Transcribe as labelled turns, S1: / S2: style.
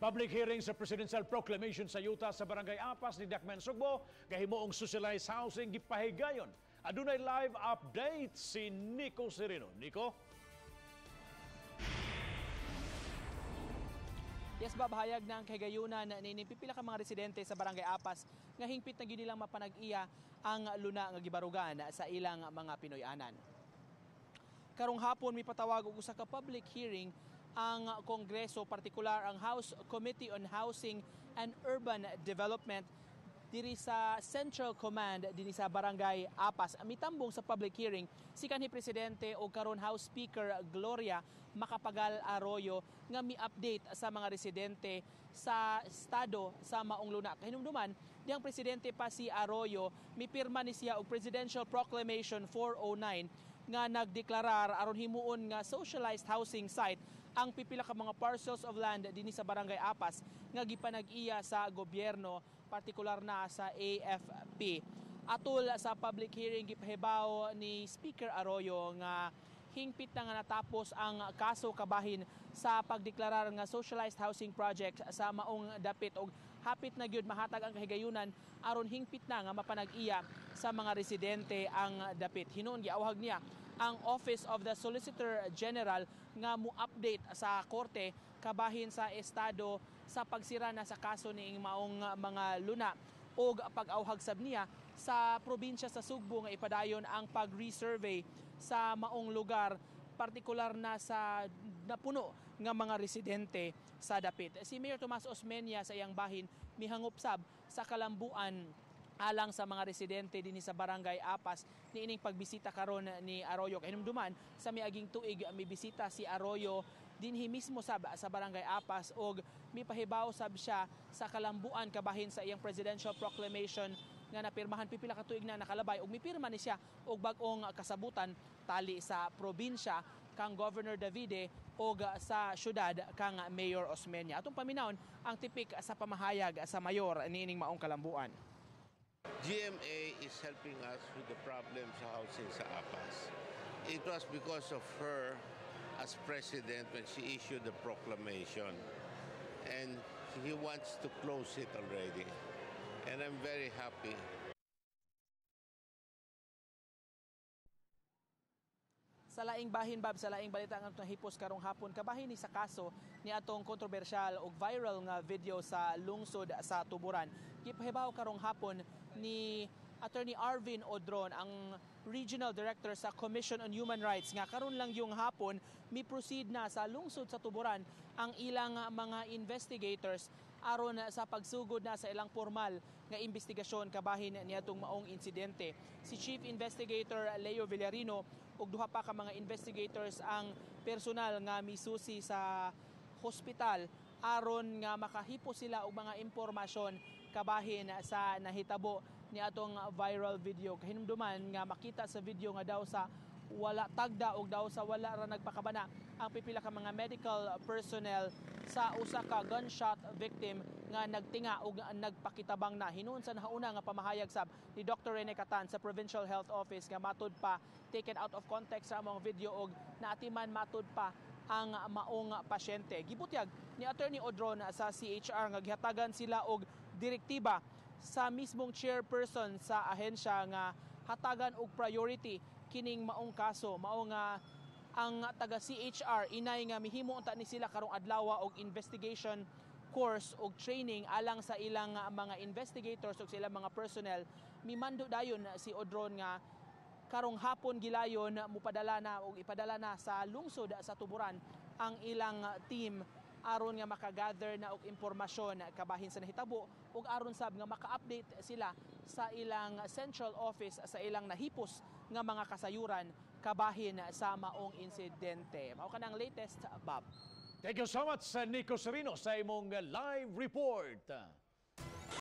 S1: Public hearing sa Presidential Proclamation sa yuta sa Barangay Apas ni Dakmen Sugbo, kahimuong socialized housing gipahigayon. Adunay live update si Nico Sereno. Nico?
S2: Yes, Bob, hayag na ang kahigayunan ni pipila ka mga residente sa Barangay Apas nga hingpit na gyud nilang mapanag-iya ang luna nga gibarugan sa ilang mga Pinoy-anan. Karong hapon mipatawag og usa ka public hearing ang Kongreso, partikular ang House Committee on Housing and Urban Development diri sa Central Command dinhi sa Barangay Apas. Mitambong sa public hearing si kanhi presidente o karon House Speaker Gloria Macapagal Arroyo nga mi-update sa mga residente sa estado sa maong luna. Kahinumduman, diyang presidente pa si Arroyo mipirma ni siya og Presidential Proclamation 409 nga nagdeklarar aron himuon nga socialized housing site ang pipila ka mga parcels of land dinhi sa Barangay Apas nga gipanag-iya sa gobyerno, partikular na sa AFP. Atol sa public hearing, gipahibaw ni Speaker Arroyo nga hingpit na nga natapos ang kaso kabahin sa pagdeklarar nga socialized housing project sa maong dapit og hapit na gyud mahatag ang kahigayunan aron hingpit na nga mapanag-iya sa mga residente ang dapit. Hinuon giawhag niya ang Office of the Solicitor General nga mo-update sa korte kabahin sa estado sa pagsira na sa kaso niing maong mga luna og pag-awhag sab niya sa probinsya sa Sugbo nga ipadayon ang pag-resurvey sa maong lugar, partikular na sa napuno nga mga residente sa dapit. Si Mayor Tomas Osmeña sa iyang bahin mihangop sab sa kalambuan alang sa mga residente dinhi sa Barangay Apas niining pagbisita karon ni Arroyo. Kahinumduman, sa miaging tuig mibisita si Arroyo dinhi mismo sab sa Barangay Apas og mipahibaw sab siya sa kalambuan kabahin sa iyang Presidential Proclamation nga napirmahan pipila ka tuig na nakalabay, ug mipirma ni siya og bag-ong kasabutan tali sa probinsya kang Governor Davide og sa syudad kang Mayor Osmeña. Atong paminawon ang tipik sa pamahayag sa mayor niining maong kalambuan.
S3: GMA is helping us with the problems sa housing sa Apas. It was because of her as president when she issued the proclamation. And he wants to close it already. And I'm very happy.
S2: Sa laing bahin, Bob, sa laing balita ang atong hipos karong hapon, kabahin ni sa kaso ni atong kontrobersyal og viral nga video sa lungsod sa Tuburan. Gipahibaw karong hapon ni Attorney Arvin Odron, ang Regional Director sa Commission on Human Rights, nga karon lang yung hapon mi-proceed na sa lungsod sa Tuburan ang ilang mga investigators aron sa pagsugod na sa ilang formal nga investigasyon kabahin niadtong maong insidente. Si Chief Investigator Leo Villarino ug duha pa ka mga investigators ang personal nga misusi sa hospital aron nga makahipo sila og mga impormasyon kabahin sa nahitabo ni atong viral video. Kahinumduman nga makita sa video nga daw sa wala tagda og daw sa wala ra nagpakabana ang pipila ka mga medical personnel sa usa ka gunshot victim nga nagtinga og nagpakitabang na. Hinuon sa nahauna nga pamahayag sab ni Dr. Rene Catan sa Provincial Health Office nga matud pa taken out of context sa among video og naatiman matud pa ang maong pasyente. Gibutyag ni Attorney Odron sa CHR nga gihatagan sila og direktiba sa mismong chairperson sa ahensya nga hatagan og priority kining maong kaso. Mao nga ang taga CHR inay nga mihimo unta ni sila karong adlaw og investigation course og training alang sa ilang mga investigators ug sa ilang mga personnel. Mimando dayon si Odron nga karong hapon gilayon mupadala na og ipadala na sa lungsod sa Tuburan ang ilang team aron nga makagather na og impormasyon kabahin sa nahitabo ug aron sab nga maka-update sila sa ilang central office sa ilang nahipos nga mga kasayuran kabahin sa maong insidente. Mao kanang latest, Bob.
S1: Thank you so much, Nico Sereno, sa imong live report.